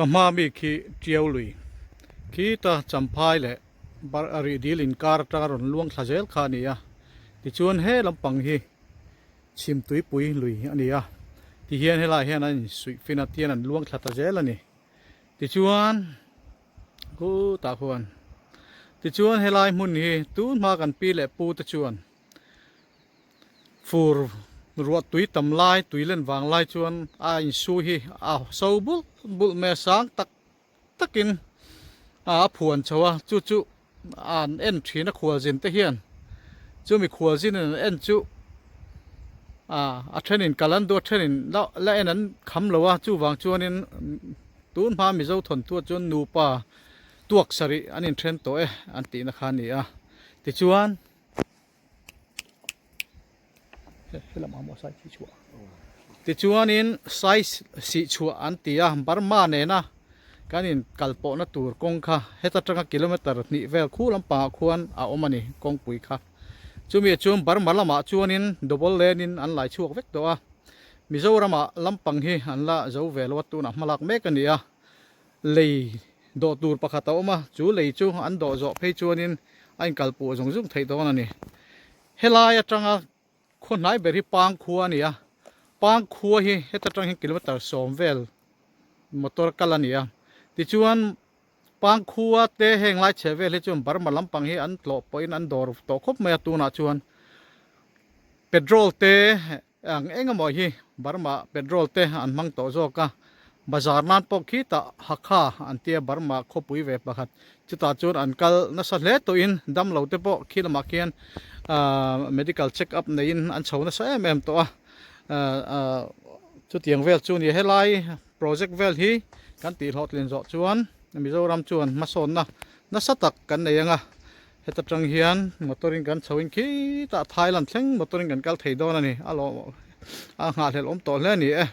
hma mi khi Tiau lui khita Champhai leh Rih dil inkar atanga rawn luang thla zel kha a ni a, tichuan he lampang hi chhim tuipui lui a ni a, tihian helaiah hian an insuih fin a, tihian an luang thla ta zel a ni. Tichuan khutah khuan tichuan helai hmun hi tun hma kan pi leh pu te chuan fur ruah tui tam lai tui len vang lai chuan a insu hi a so bulh bulh mai a sang tak takin a phuan chho a chu chu an en thin a khualzin te hian chumi khualzin in an en chu a thenin kal an duh a thenin la en an kham lo a chuvang chuanin tun hma Mizo thawnthuah chuan nupa tuak sarih an inthen tawh e an tihna kha a ni a tichuan. Tichuanin sai sih chhuah an ti a, Burma nena kan in kal pawhna tur kawng kha heta tanga kilometer hnih vel khu lampangah khuan a awm a ni kawngpui kha. Chumi chuan Burma lamah chuanin double lane in an lai chhuak vek tawh a, Mizoramah lampang hi an la zo ve lo a tunah hmalak mek a ni a, lei dawh tur pakhat a awm a, chu lei chu an dawh zawh phei chuanin a inkalpuh zung zung theih dawn a ni. Helai atanga khaw hnai ber hi Pangkhua a ni a, Pangkhua hi heta tang hian kilometer sawm vel motor kal a ni a, tichuan Pangkhua te heng lai chhe vel hi chuan Burma lampang hi an tlawh pawhin an dawr tawh khawp mai a, tunah chuan petrol te Ang eng emaw hi Burma petrol te an hmang tawh zawk a, bazar nan pawh khitah Hakha an tia Burma khawpui ve pakhat chutah chuan an kal nasa hle tawhin damlo te pawh khi lamah khian medical check up neiin an chho nasa em em tawh a, chutiang vel chu nia helai project vel hi kan tih hlawhtlin zawh chuan Mizoram chuan hmasawnna nasa tak kan nei ang a. Heta tang hian motor in kan chho in khitah Thailand thleng motor in kan kal thei dawn a ni a lawm a nghahhlelh awm tawh hle a ni e.